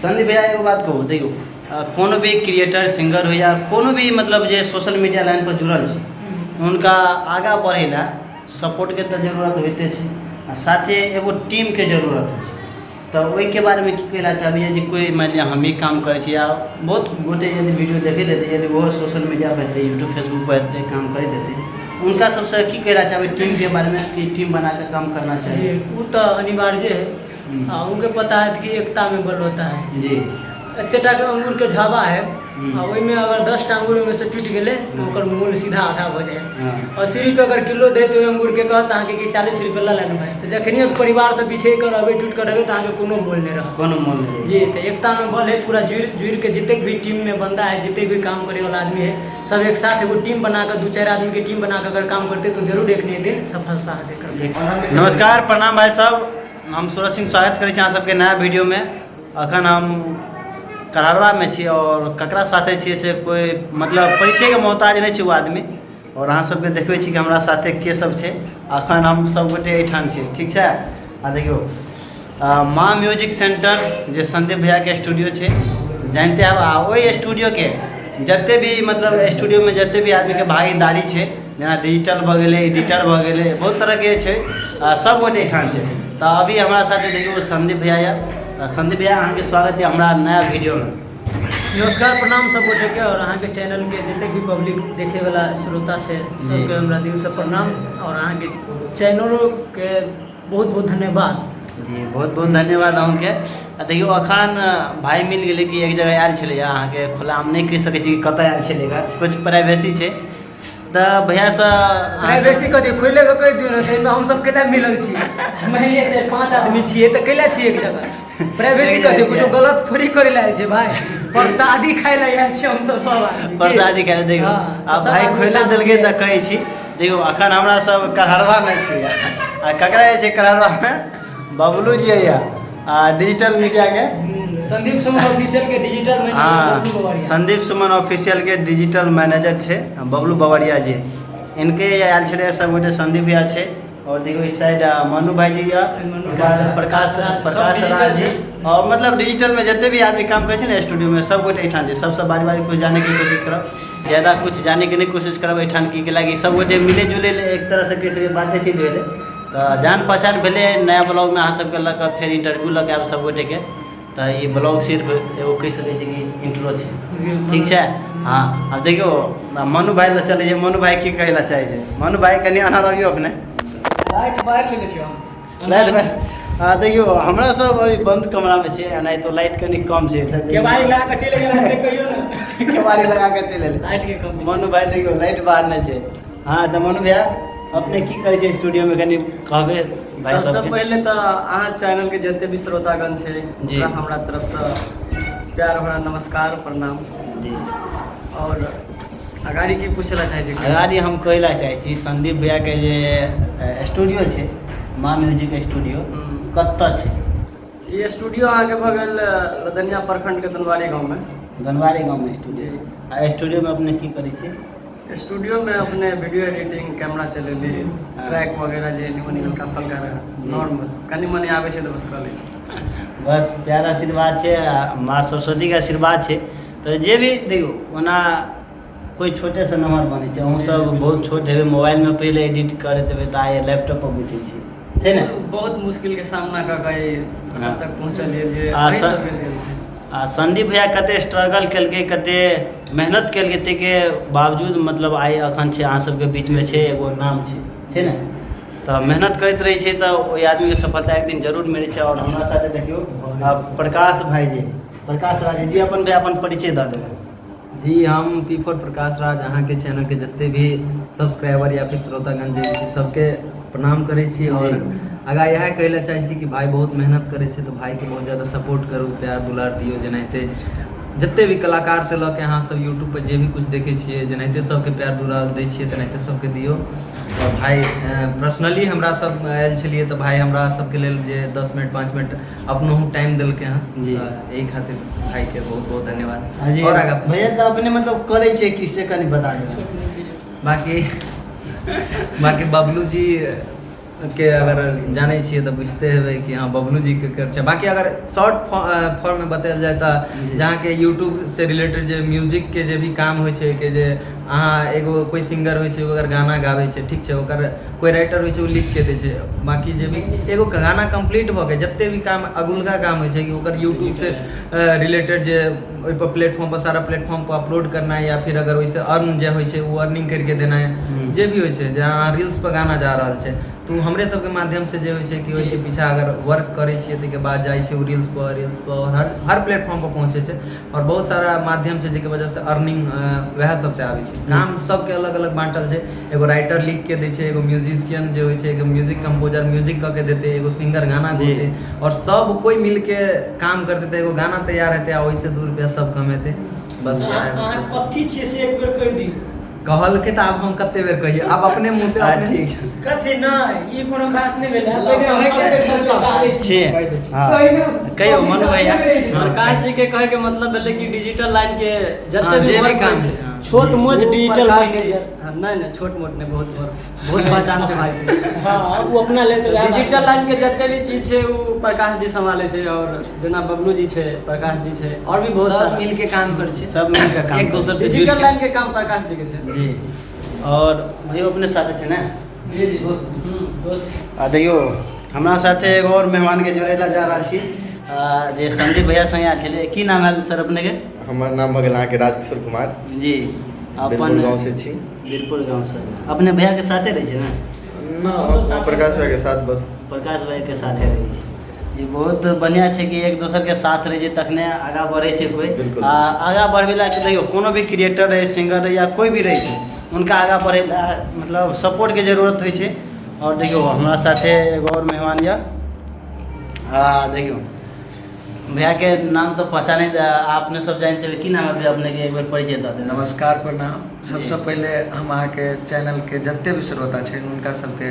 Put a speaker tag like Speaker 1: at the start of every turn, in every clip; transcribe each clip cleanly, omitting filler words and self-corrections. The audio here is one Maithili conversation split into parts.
Speaker 1: संदीप भैया, एगो बात कहू, देखियौ, कोनो भी क्रिएटर, सिंगर हो या कोनो भी मतलब जे सोशल मीडिया लाइन पर जुड़ल छै, हुनका आगाँ बढ़ै लए सपोर्टके तऽ जरूरत होइते छै आ साथे एगो टीमके जरूरत होइ छै। तऽ ओहिके बारेमे की कहै लए चाहबै जे कोइ मानि लिअ हमही काम करै छी या बहुत गोटे यदि वीडियो देखैत हेतै, यदि ओहो सोशल मीडियापर हेतै, यूट्यूब, फेसबुकपर हेतै, काम करैत हेतै, हुनका सबसँ की कहै लए चाहबै टीमके बारेमे कि टीम बनाके काम करना चाही?
Speaker 2: जी, ओ तऽ अनिवार्य है। आ अहूँके पता है कि एकता में बल होता है। एते टाके अंगूरके झाबा है आ ओहिमे अगर 10टा अंगूर ओहिमे से टूटि गेलै तऽ ओकर मोल सीधा आधा भऽ जाइ है। 80 रुपये अगर किलो दै तऽ ओहि अंगूरके कहत अहाँके कि 40 रुपये लऽ लेने भाइ, तऽ जखनिए परिवारसँ बिछड़ि कऽ रहबै, टूटि कऽ रहबै, तऽ अहाँके कोनो मोल नहि रहत।
Speaker 1: कोनो मोल नहि।
Speaker 2: जी, तऽ एकतामे बल है। पूरा जुड़ि जुड़ि के जतेक भी टीममे बंदा है, जतेक भी काम करे वाला आदमी है, सब एक साथ एगो टीम बना कऽ, दू चारि आदमीके टीम बना कऽ अगर काम करतै तऽ जरूर एक ने एक दिन सफलता हासिल करतै।
Speaker 1: नमस्कार, प्रणाम भाइ सब, हम सूरज सिंह स्वागत करै छी अहाँ सबके नया वीडियोमे। अखन हम कन्हरबामे छी आओर ककरा साथे छियै से कोइ मतलब परिचयके मोहताज नहि छै ओ आदमी। आओर अहाँ सबके देखबै छी कि हमरा साथे के सब छै। अखन हम सब गोटे एहिठाम छियै, ठीक छै? आ देखियौ, माँ म्यूजिक सेंटर जे संदीप भैयाके स्टूडियो छै, जानिते आब। आ ओहि स्टूडियोके जते भी मतलब स्टूडियोमे जते भी आदमीके भागीदारी छै, जेना डिजिटल भऽ गेलै, एडिटर भऽ गेलै, बहुत तरहके छै, आ सब गोटे एहिठाम छै। तऽ अभी हमरा साथे देखियौ संदीप भैया यऽ। तऽ संदीप भैया, अहाँके स्वागत यऽ हमरा नया वीडियोमे।
Speaker 2: नमस्कार, प्रणाम सब गोटेके आओर अहाँके चैनलके जतेक भी पब्लिक देखैवला श्रोता छै, सबके हमरा दिलसँ प्रणाम आओर अहाँके चैनलोके बहुत बहुत धन्यवाद।
Speaker 1: जी, बहुत बहुत धन्यवाद अहूँके। आ देखियौ, अखन भाय मिल गेलै कि एक जगह आयल छलैए। अहाँके खुलाम नहि कहि सकै छी कि कतऽ आयल छलै, किछु प्राइवेसी छै। तऽ भैयासँ
Speaker 2: प्राइवेसी कथी, खोले कऽ कहि दियौ ने। ताहिमे हमसब केना मिलल छी? मानि लिअ चारि पाँच आदमी छियै तऽ कैला छियै एक जगह? प्राइवेसी कथी, कुछो गलत थोड़ी करै लए आयल छै भाय, प्रसादी खाय लए आयल छियै हमसब सब आदमी।
Speaker 1: प्रसादी खाय लए। देखियौ, आब
Speaker 2: सब
Speaker 1: भाय
Speaker 2: आदमी
Speaker 1: खोले
Speaker 2: साथ
Speaker 1: देलकै।
Speaker 2: छियै।
Speaker 1: तऽ कहै छी, देखियौ, अखन हमरा सब कन्हरबामे छी आ ककरा जे छै कन्हरबामे बबलू जी यऽ आ डिजिटल मीडियाके
Speaker 2: संदीप सुमन ऑफिशियल के digital manager Bablu Babariya.
Speaker 1: Sandeep Suman official के डिजिटल मैनेजर छै बबलू बबरिया जी। इनके आयल छलै सब गोटे, संदीप भैया छै और देखियौ इस साइड मनु भाईजी यऽ,
Speaker 2: मनु
Speaker 1: ओकर बाद
Speaker 2: प्रकाश
Speaker 1: प्रकाश
Speaker 2: राज, सब
Speaker 1: प्रकाश
Speaker 2: डिजिटल
Speaker 1: राज जी
Speaker 2: छै।
Speaker 1: और मतलब डिजिटल में जते भी आदमी काम करै छै ने स्टूडियो में, सब गोटे एहिठाम छै। सबसँ बारी बारी कुछ जाने के कोशिश करब, ज्यादा कुछ जाने के नहीं कोशिश करब एहिठाम की केला कि सब गोटे मिले जुले एक तरह से कहि सकै बातेचीत भेलै तऽ जान पहचान भेलै। नया ब्लॉगमे अहाँ सबके लऽ कऽ फेर इंटरव्यू लऽ कऽ आयब सब गोटेके। तऽ ई ब्लॉग सिर्फ एगो कहि सकै छी कि इंट्रो छै, ठीक छै? हँ, आब देखियौ, मनु भाइ लए चलै छै। मनु भाइ की कहै लए चाहै छै? मनु भाइ, कनि एना रहियौ अपने।
Speaker 2: लाइट बारि लेने छियै हम।
Speaker 1: लाइट भाइ, हँ, देखियौ, हमरा सब अभी बन्द कमरामे छै, एनाहितो लाइट कनि कम छै तऽ
Speaker 2: केबाड़ी लगा कऽ चलि गेला से कहियौ ने।
Speaker 1: केबाड़ी लगा कऽ चलि एलै।
Speaker 2: लाइट के कमी छै।
Speaker 1: मनु भाइ, देखियौ, लाइट बारने छै। हँ, तऽ मनु भैया, अपने की करै छियै स्टूडियोमे, कनि कहबै भाइ
Speaker 3: सबसँ
Speaker 1: सबके?
Speaker 3: पहिले तऽ अहाँ चैनलके जते भी श्रोतागण छै, ओकरा हमरा तरफसँ प्यार भरा नमस्कार, प्रणाम। आओर अगाड़ी की पूछै लए चाहै छी?
Speaker 1: अगाड़ी हम कहै लए चाहै छी, संदीप भैयाके जे स्टूडियो छै, माँ म्यूजिक स्टूडियो, कतऽ छै?
Speaker 3: ई स्टूडियो अहाँके भऽ गेल लदनिया प्रखंडके धनवारी गाँवमे।
Speaker 1: धनवारी गाँवमे स्टूडियो छै। आ स्टूडियोमे अपने की करै छियै?
Speaker 3: स्टूडियोमे अपने वीडियो एडिटिंग, कैमरा चलेली, ट्रैक वगैरह जे एनी मनी हल्का फल्का रहै, नॉर्मल कनि मनी आबै छै तऽ बस कऽ लै छी।
Speaker 1: बस प्यार आशीर्वाद छै आ माँ सरस्वतीके आशीर्वाद छै। तऽ जे भी देखियौ, ओना कोइ छोटेसँ नमहर बनै छै। अहूँ सब बहुत छोट हेबै, मोबाइलमे पहिले एडिट करैत हेबै तऽ आइ लैपटॉप पर बैठै छी, छै ने?
Speaker 3: बहुत मुश्किलके सामना कऽ कऽ ई एखन तक पहुँचलियै जे
Speaker 1: आ
Speaker 3: एहि
Speaker 1: सर
Speaker 3: सबके देल छै।
Speaker 1: आ संदीप भैया कते स्ट्रगल केलकै, कते मेहनत केलकै, ताहिके बावजूद मतलब आइ अखन छै अहाँ सबके बीचमे छै, एगो नाम छै, छै ने? तऽ मेहनत करैत रहै छै तऽ ओहि आदमीके सफलता एक दिन जरूर मिलै छै। आओर हमरा साथे देखियौ प्रकाश भाईजी, प्रकाश राज जी। अपन भैया, अपन परिचय दऽ देबै।
Speaker 4: जी, हम पी फोर प्रकाश राज अहाँके चैनलके जते भी सब्सक्राइबर या फिर श्रोतागण जे भी छै, सबके प्रणाम करै छी आओर आगाँ इएह कहै लए चाहै छी कि भाय बहुत मेहनत करै छै, तऽ भायके बहुत ज्यादा सपोर्ट करू, प्यार दुलार दियौ। जेनाहिते जते भी कलाकारसँ लऽ के अहाँ सब यूट्यूबपर जे भी किछु देखै छियै, जेनाहिते सबके प्यार दुलार दै छियै, तेनाहिते सबके दियौ। आओर भाय पर्सनली हमरा सब आयल छलियै तऽ भाय हमरा सबके लेल जे 10 मिनट, 5 मिनट अपनहु टाइम देलकै हँ, तऽ एहि खातिर भायके बहुत बहुत धन्यवाद।
Speaker 1: जी।
Speaker 4: आओर आगाँ?
Speaker 1: भैया, तऽ अपने मतलब करै छियै कि से कनि बता देबै।
Speaker 4: बाकी बाकी बबलू जी। के अगर जानै छियै तऽ बुझिते हेबै कि हँ बबलू जीके कर छै। बाँकी अगर शॉर्ट फॉर्ममे बतायल जाय तऽ जहाँके यूट्यूबसँ रिलेटेड जे म्यूजिकके जे भी काम होइ छै, के जे अहाँ एगो कोइ सिंगर होइ छै, ओ अगर गाना गाबै छै, ठीक छै, ओकर कोइ राइटर होइ छै, ओ लिखके दै छै। बाँकी जे भी एगो गाना कम्प्लीट भऽ गेल, जते भी काम अगुलका काम होइ छै कि ओकर यूट्यूबसँ रिलेटेड जे ओहिपर प्लेटफॉर्मपर सारा प्लेटफॉर्मपर अपलोड करनाइ, या फिर अगर ओहिसँ अर्न जे होइ छै ओ अर्निंग करिके देनाइ, जे भी होइ छै, जे अहाँ रील्सपर गाना जा रहल छै तऽ ओ हमरे सबके माध्यमसँ जे होइ छै कि ओहिके पीछा अगर वर्क करै छियै, ताहिके बाद जाइ छै ओ रील्सपर आओर हर हर प्लेटफॉर्मपर पहुँचै छै। आओर बहुत सारा माध्यम छै जाहिके वजहसँ अर्निंग वएह सबसँ आबै छै। काम सबके अलग अलग बाँटल छै। एगो राइटर लिखके दै छै, एगो म्यूजिशियन जे होइ छै, एगो म्यूजिक कम्पोजर म्यूजिक कऽ के देतै, एगो सिंगर गाना गौतै, आओर सब कोइ मिलके काम करतै तऽ एगो गाना तैयार हेतै, आ ओहिसँ 2 रुपैआ सब कमेतै, बस।
Speaker 2: अहाँ कथी छियै से एक बेर कहि दियौ।
Speaker 4: कहलकै तऽ आब हम कते बेर कहियै, आब अपने मुँह से अपने।
Speaker 1: ठीक छै।
Speaker 2: कथी नहि, ई कोनो बात नहि भेलै। पहिले हम सबके सबके गालै छी।
Speaker 1: छियै, हँ, कहियौ मनु भैया।
Speaker 3: प्रकाश जी के कहे के मतलब भेलै कि डिजिटल लाइन के जते
Speaker 4: हाँ,
Speaker 3: भी
Speaker 4: जे भी
Speaker 3: वर्क
Speaker 4: काम
Speaker 3: होइ
Speaker 4: छै,
Speaker 3: छै,
Speaker 4: हाँ।
Speaker 2: छोट मोट
Speaker 3: ओ
Speaker 2: डिजिटल
Speaker 3: प्रकाश जी-
Speaker 2: मैनेजर।
Speaker 3: हाँ, नहि नहि, छोट मोट नहि, बहुत बड़, बहुत पहचान छै भाई के।
Speaker 2: हँ, ओ अपना लेल तऽ वएह बात।
Speaker 3: डिजिटल लाइन के जते भी चीज छै ओ प्रकाश जी सम्हालै छै, और जेना बबलू जी छै, प्रकाश जी छै, और भी बहुत
Speaker 4: सब
Speaker 3: सारा
Speaker 4: मिलके काम करै छै।
Speaker 1: सब मिलके काम।
Speaker 4: एक दोसर से
Speaker 3: डिजिटल
Speaker 4: जुड़ि के।
Speaker 3: लाइन के काम प्रकाश जी के छै।
Speaker 1: जी, और भैया अपने साथे छै ने?
Speaker 2: जी जी, दोस्त।
Speaker 1: आ देखियौ, हमरा साथे एगो और मेहमानके जोड़ै लए जा रहल छी, जे संदीप भैया संगे आयल छलै। की नाम भेल सर अपनेके?
Speaker 5: हमर नाम भऽ गेल अहाँके राजकिशोर कुमार।
Speaker 1: जी,
Speaker 5: बिलकुल
Speaker 1: अपन
Speaker 5: गाँवसँ छी।
Speaker 1: बीरपुर गाँवसँ। अपने भैयाके साथे रहै छै ने?
Speaker 5: न, हम प्रकाश भाईके साथ बस।
Speaker 1: प्रकाश भाईके साथे रहै छै। ई बहुत बढ़िआँ छै कि एक दोसरके साथ रहै छै तखने आगाँ बढ़ै छै कोइ।
Speaker 5: बिल्कुल।
Speaker 1: आ आगाँ बढ़बै लए देखियौ, कोनो भी क्रिएटर रहै, सिंगर रहै या कोइ भी रहै छै, हुनका आगाँ बढ़ै लए मतलब सपोर्टके जरूरत होइ छै। आओर देखियौ, हमरा साथे एगो आओर मेहमान यऽ। आ देखियौ, भैयाके नाम तऽ पहचाने अपने सब जानते हेबै। की नाम है भैया अपनेके? एक बेर परिचय दऽ देबै।
Speaker 6: नमस्कार, प्रणाम। सबसँ पहिले हम अहाँके चैनलके जते भी श्रोता छनि हुनका सबके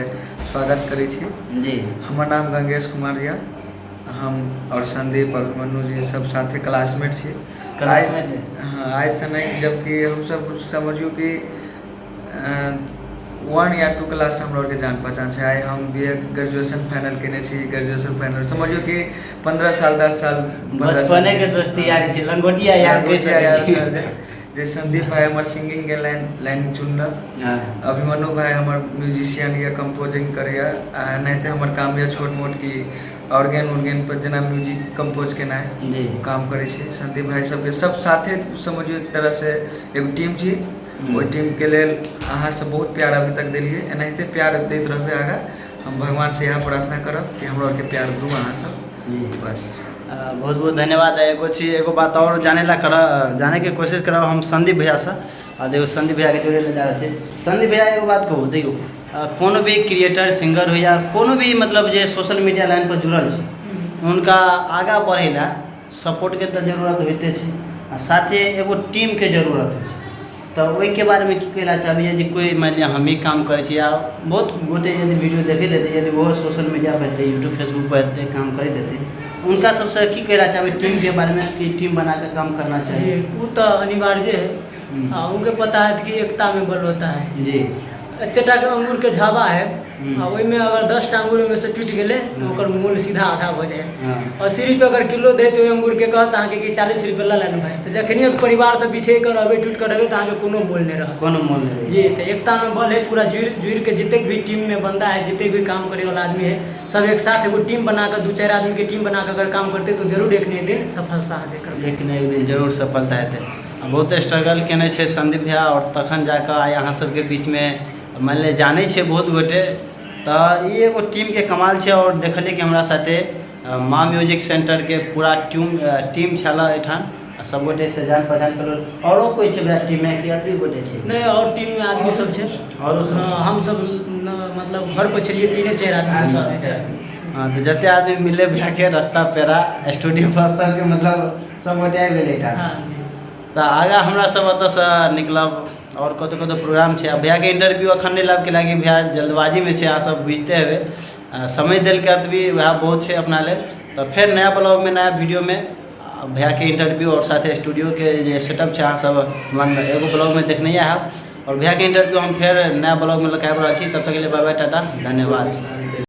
Speaker 6: स्वागत करै छी। हमर नाम गंगेश कुमार यऽ। हम और संदीप, अभिमन्यु जी सब साथे क्लासमेट छी।
Speaker 1: क्लासमेट?
Speaker 6: हाँ, आइसँ नहि, जबकि हमसब समझियौ कि 1 या 2 क्लास हमरा आरके जान पहचान छै। आइ हम बी ए ग्रेजुएशन फाइनल केने छी। ग्रेजुएशन फाइनल समझियौ कि 15 साल, 10 साल, 15 साल।
Speaker 1: बचपने के दोस्ती यारी छै, लंगोटिया यार कहि
Speaker 6: लंगोटिया यार
Speaker 1: सकै छी।
Speaker 6: कहल जाय। जे संदीप भाई हमर सिंगिंग के लाइन चुनलक, अभिमन्यु भाई हमर म्यूजिशियन या कंपोजिंग करैया, आ एनाहिते हमर काम यऽ छोट मोट कि ऑर्गेन उर्गेन पर जेना म्यूजिक कंपोज केनाइ, काम करै छी। संदीप भाई सबके सब साथे समझियौ एक तरह से एगो टीम छी। ओहि टीम के लेल अहाँ सब बहुत प्यार अभी तक देलियै, एनाहिते प्यार दैत रहबै आगाँ। हम भगवान से इएह प्रार्थना करब कि हमरा आरके प्यार दू अहाँ सब, बस।
Speaker 1: बहुत बहुत धन्यवाद। एगो चीज, एगो बात और जाने ला कर, जाने के कोशिश करब हम संदीप भैया से। आ देखो, संदीप भैया के जोड़े ले जा रहल छी। संदीप भैया, एगो बात कहू, देखियौ, कोनो भी क्रिएटर, सिंगर हो या कोनो भी मतलब जे सोशल मीडिया लाइन पर जुड़ल छै, हुनका आगाँ बढ़ै ला सपोर्टके तऽ जरूरत होइते छै, आ साथे एगो टीमके जरूरत होइ छै। तऽ ओहिके बारेमे की कहै लए चाहबै? जे कोइ मानि लिअ हमही काम करै छी या बहुत गोटे यदि वीडियो देखैत हेतै, यदि ओहो सोशल मीडिया पर हेतै, यूट्यूब फेसबुक पर हेतै, काम करैत हेतै, हुनका सबसँ की कहै लए चाहबै टीमके बारेमे कि टीम बना कऽ काम करना
Speaker 2: जी
Speaker 1: चाही?
Speaker 2: ओ तऽ अनिवार्य है। अहूँके पता है कि एकता में बल होता है। एतेटा के अंगूरके झाबा है, आ ओहिमे अगर 10टा अंगूर ओहिमे से टूटि गेलै तऽ ओकर मोल सीधा आधा भऽ जाइ है। 80 रुपये अगर किलो दै तऽ ओहि अंगूरके कहत अहाँके कि 40 रुपये लऽ लेने भाइ, तऽ जखनिए परिवारसँ बिछड़ि कऽ रहबै, टूटि कऽ रहबै, तऽ अहाँके कोनो मोल नहि रहत।
Speaker 1: कोनो मोल नहि रहै।
Speaker 2: जी, तऽ एकता में बल है। पूरा जुड़ जुड़ के जतेक भी टीम में बंदा है, जतेक भी काम करे वाला आदमी है, सब एक साथ एगो टीम बना कऽ, दू चारि आदमी के टीम बना कऽ अगर काम करते तो जरूर एक ने एक दिन सफलता हासिल करते।
Speaker 1: एक ने एक दिन जरूर सफलता हेतै। आ बहुत स्ट्रगल केने छै संदीप भैया, आओर तखन जाकऽ आइ अहाँ सबके बीचमे मानि लिअ जानै छै बहुत गोटे, तऽ ई एगो टीमके कमाल छै। आओर देखलियै कि हमरा साथे माँ म्यूजिक सेंटरके पूरा टीम छलऽ एहिठाम, आ सब गोटे से जान पहचान करल। औरो कोइ छै भैया टीममे कि एतबी गोटे छै?
Speaker 2: नहि, आओर टीम में आदमी सब छै।
Speaker 1: औरो सब छै?
Speaker 2: हाँ, हम सब मतलब घर पर छलियै तीने चारि आदमी सब।
Speaker 1: हाँ, तऽ जते आदमी मिलले भैयाके रास्ता पेरा स्टूडियो पर, सबके मतलब सब गोटे आबि गेलै एहिठाम।
Speaker 2: हाँ जी।
Speaker 1: तऽ आगाँ हमरा सब एतऽसँ निकलब आओर कतहु कतहु प्रोग्राम छै। आ भैयाके इंटरव्यू एखन नहि लाबके लागि, भैया जल्दबाजीमे छै, अहाँ सब बुझिते हेबै। समय देलकै एतबी, वएह बहुत छै अपना लेल। तऽ फेर नया ब्लॉगमे, नया वीडियोमे भैयाके इंटरव्यू आओर साथे स्टूडियोके जे सेटअप छै, अहाँ सब मन एगो ब्लॉगमे देखनैये हैब। आओर भैयाके इंटरव्यू हम फेर नया ब्लॉगमे लऽ कऽ आबि रहल छी। तब तक के लिए बाय बाय, टाटा, धन्यवाद।